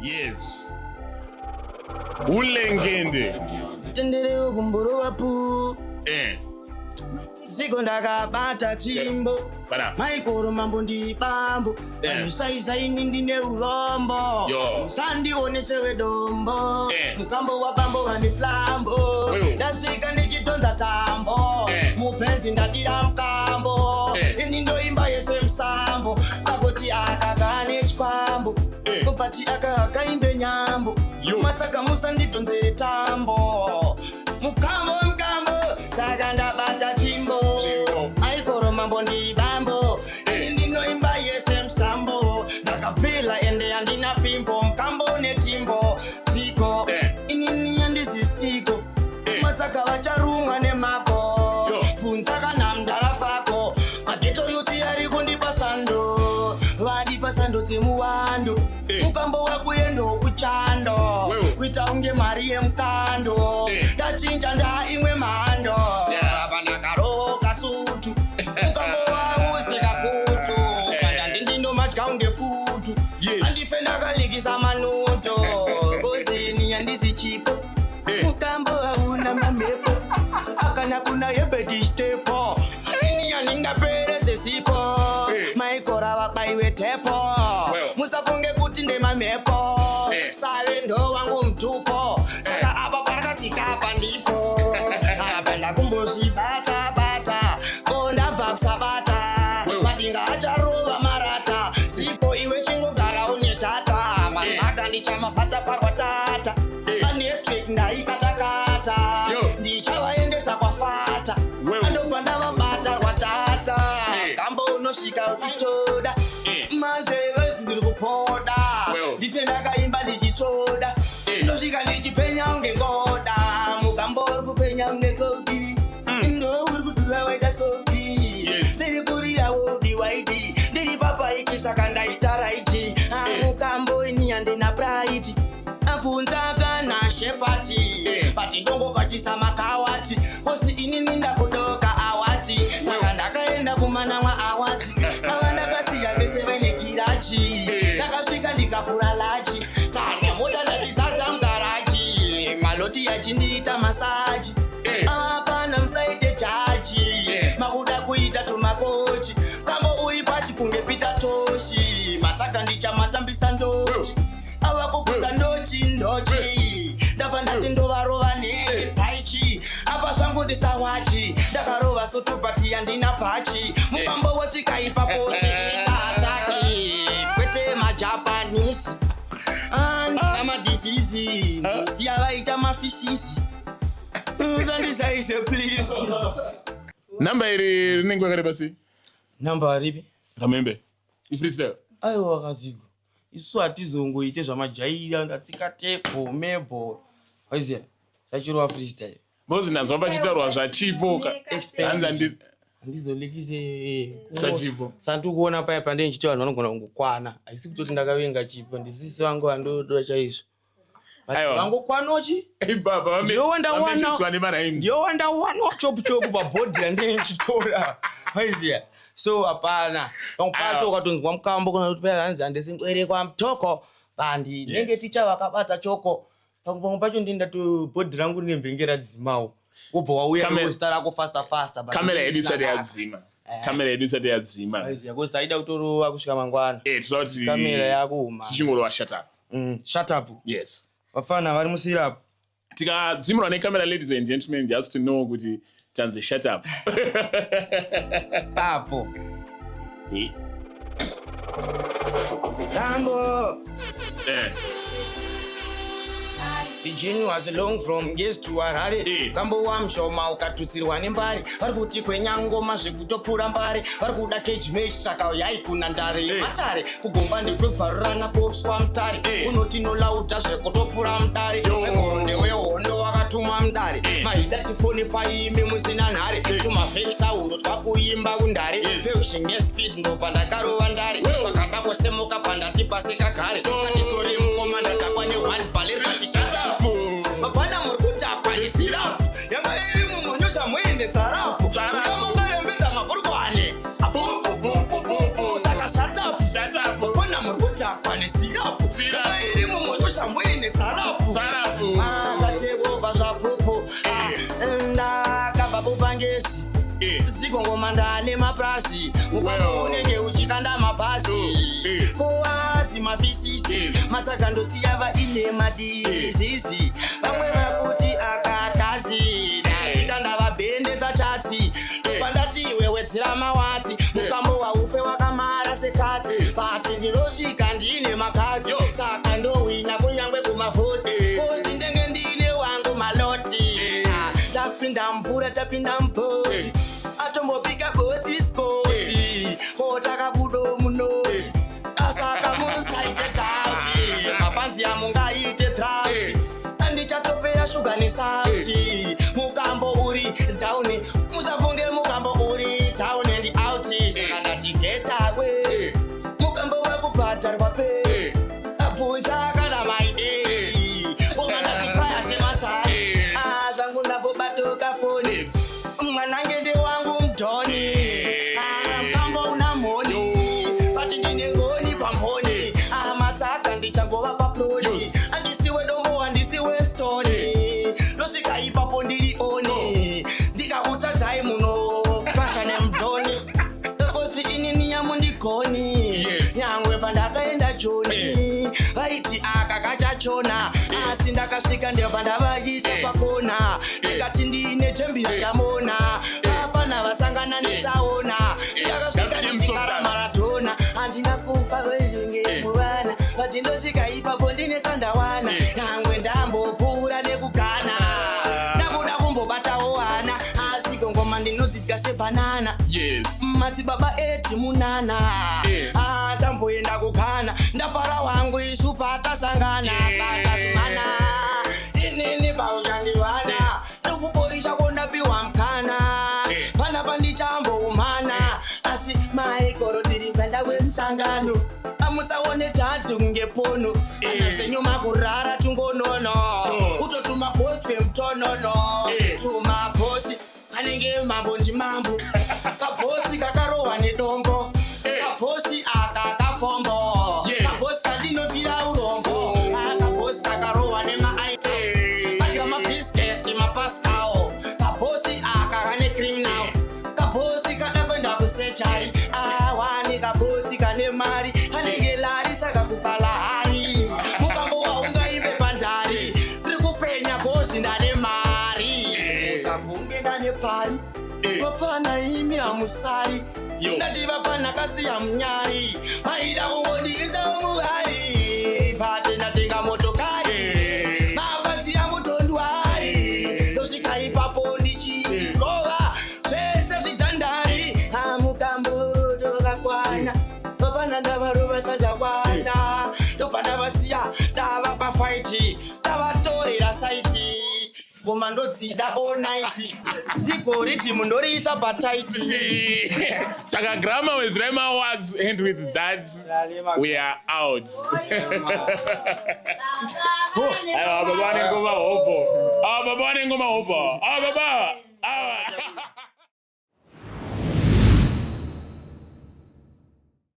Yes, Ulengende. Tendereo kumborova pu. Ziko ndakabata chimbo. Bana. Maikoro mambo ndibambo. Vanhu ini ndine urombo. Yo. Musandionese wedombo. Mukambo wabambo vane flambo. Wewe. Ndasvika ndichitonza tambo. Mupenzi ndadira mukambo. Ini ndoimba yese musambo. Akuti aka kane chikwambo. Kupati aka akaimbe nyambo. Yo. Matsaka musandidhonzere tambo. Mukambo mukambo saka ndabata chimbo. Chimbo. Aikoro mambo ndibambo. Ini ndinoimba yese musambo. Ndakapila ende handina pimbo. Mukambo netimbo ziko. Inini handisi stiko. Matsaka vacharumwa nemako. Yo. Funza kana mndarafako. Mageto youth ari kundipa sando. Vandipa sando dzemuwando. Mukambo wakuendo kuchando. Wewe. Kuita unge mari yemukando. Ndachinja ndaimwe mhando. Pandakaroka sutu. Mukambo wausika kutu. Kanda ndindinomadya unge futu. Andife ndakalikisa manuto. Bozini handisi chipo. Mukambo hauna mamhepo. Akana kuna yebhedishitepo. Ini handingapere sesipo. Maikora vabaiwe tepo. Well. Musafunge kuti ndemamhepo. Save ndo wangu mutupo. Saka apa parakatsika apa ndipo. Apa ndakumbozvibata bata. Ko ndabva kusabata. Well. Madinga acharova marata. Siko iwe chingogara une tata. Matsaka ndichamabata parwatata. Panetwork ndaikatakata. Yo. Ndichavaendesa kwafata. Well. Andobva ndavabata rwatata. Kambo unosvika uchitoda. Mazeve ndiri kupoda. Well. Ndife ndakaimba ndichitsvoda. Ndosvika ndichipenya unge ngoda. Mukambo uri kupenya unge kopi. Ndo uri kudhura waita sopi. Ndiri kuriya wodi waidi. Ndiri papaiki saka ndaita right. Mukambo ini handina pride. Abvunza kana shepati. But ndongokachisa makawati. Kosi inini ndakudoka awati. Saka ndakaenda kumanamwa awati. Ava ndakasiya vese vaine kirachi. Ndakasvika ndikavhura lachi. Kana mota ndakizadza mugaraji. Maloti achindiita massage. Apana musaite jaji. Makuda kuita tumakochi. Kambo uri pachi kunge Peter Toshi. Matsaka ndichamatambisa ndochi. Ava kukuta ndochi ndochi. Ndabva ndati ndovarova netaichi. Apa zvangu ndistawachi. Ndakarova sotopati handina pachi. Mukambo wosvika ipapo chiita ataki. Kwete maJapanese. Andina madhizizi. Ndosiya vaita mafisisi. Musandisaise please. Namba iri rinenge rakareba sei? Namba ripi? Ramembe. Ifreestyle. Aiwa kazigo. Isu hatizongoite zvamajaira ndatsika tepo mebo. Waiziya? Chachirova freestyle. Because ndanzwa pachitaurwa zvachipo ka. Hanzi Handizolikise Sachipo. Sandikuona paya pandee ndichiti vanhu vanogona kungokwana. Haisi kutoti ndakavenga chipo, ndisisi vangu vandoda chaizvo. But Aiwa. vangokwanochi? Baba Ndiyo wandawana. vamechetswa nemaraims. Ndiyo wandawana chopu chopu pabhodhi yandee ndichitora. Waiziya? So hapana. Pamwe pacho Aiwa. ukatonzwa mukambo kana kuti paya hanzi handisi ngwere kwamutoko. Bandi nenge ticha vakabata choko. Pamwe pacho ndiye ndato bhodhi rangu rine mbenge radzimawo. Wobva wauya Kamera- newe zita rako faster faster. But Kamera yedu ndisina isati data. yadzima. Kamera yedu isati yadzima. Waiziya, because taida kutorova kusvika mangwana. Tinoda kuti Kamera yakuuma. tichingorova shut up. Shut up. Yes. Vafana vari musirapu. Tikadzimurwa nekamera, ladies and gentlemen, just to know kuti tanzi shut up. Papo. Tambo. The journey was long from Ngezi to Harare. Kambo wamushoma ukatutsirwa nembare. Vari kuti kwenyangoma zvekutopfuura mbare. Vari kuda cage match saka uyai kuna ndare yematare. Kugomba ndekwebvarurana popswa mutare. Unoti nolauta zvekutopfuura mutare. Wegoro ndewehondo wakatumwa mudare. Maida tifoni paimi musina nhare. Tumafekisa twakuimba kundare. Fusion nespeed ndobva ndakarova ndare. Vakada kusemuka pandati paseka gare. Kati sorry mukoma ndakakwa ne one bale kati shut up. Vapfana muri kutakwa nesirapu. Yanga iri mumonyosha muende tsarapu. Ukamukarembedza mabhurukwane. Apupupupupu saka shut up. Shut up. Vapfana muri kutakwa nesirapu. Sirapu. Yanga iri mumonyosha Muchipusha muine tsarapu. Tsarapu. Makajehovha zvapupu. Ndakabva kupangesi. Zigongoma ndane mapurasi. Mukwambo unenge uchikanda mabhasi. Kuwazi mafisisi. Matsaka ndosiya vaine madizisi. Vamwe vakuti akakazi. Ndachikanda vabhendesa chatsi. Ndobva ndati iwe wedzera mawatsi. Mukambo waufe wakamara sekatsi. Pati ndinosvika ndine makatsi. Yo. Saka ndowina kunyangwe kumavhotsi. Kosi ndenge ndine wangu maloti. Ah, tapinda mvura, tapinda mubhoti. Atombopika bosi skoti. Kotakabudo munoti. Asaka musaite doubt. Mafanzi amungaite drought. Andichatopera shuga nesauti. Mukambo uri down. Musafunge mukambo uri down and out. Saka ndati get away. Mukambo wekubhadharwa pe. Abvunza kana maidei. Ngoma ndadzifraya semasai. Ah, zvangu ndambobatoka foni. Mwanange ndewangu mudhoni. Ah, mukambo una mhoni. Pati ndine ngoni pamhoni. Ah, matsaka ndichangova paploni. Handisiwe dombo, handisiwe stone. Ndosvika ipapo ndiri on. Ndikakutadzai munopasha nemudhoni. Kosi inini yamundigoni. Nyangwe pandakaenda Joni. Vaiti aka kachachona. Asi ndakasvika ndobva ndavaisa pakona. Ndikati ndine chembira ndamona. Vafana vasangana netsaona. Ndakasvika That's ndichikara James maradhona. Handina kufa wezvinge muvana. Vati ndosvika ipapo ndine sandawana. Nyangwe ndambopfuura nekugana. Ndakuda kumbobatawo hana. Asi ngoma ndinodzidya sebhanana. Madzibaba eti munana. Atamboenda kugana. Ndafara wangu isu patasangana. Pakazumana inini pauchandiwana. Ndikuporisha kondapiwa mukana. Panapa ndichamboumana. Asi maikoro ndiri kuenda kwemusangano. Amusaone tadzi kunge pono. Kana zvenyu makurara tungonono. Utotuma posi twemutonono. Tumaposi kanenge mambo ndimambo. Kaposi kakarohwa nedombo. Kaposi aka kafombo. Kaposi kandinodzira urombo. Ah, kaposi kakarohwa nemaaito. Kadya mabhisiketi mapascal. Kaposi aka kane criminal. Kaposi kada kuenda kusechari. Awani kaposi kane mari. Kanenge lari saka kukala hari. Mukambo waungaive pandari. Ndiri kupenya kosi ndane mari. Musafunge ndane pfari. Vapfana imi hamusari. Yo. Ndati vapfana kasiya munyari. Maida kungondiisa muhari. Pate ndatenga motokari. Mafanzi yangu tondwari. Ndosvika ipapo ndichirova zvese zvidhandari. Amukambo tokakwana. Vafana ndavarova sandakwana. Ndobva ndavasiya ndava pafight. Ndavatorera site. Ngoma ndodzida all night. Zigoriti mundoriisa patight. Saka Grammar with Rema Awards, and with that we are out. Aiwa, baba vane ngoma hopo. Ah, baba vane ngoma hopo. Ah, baba.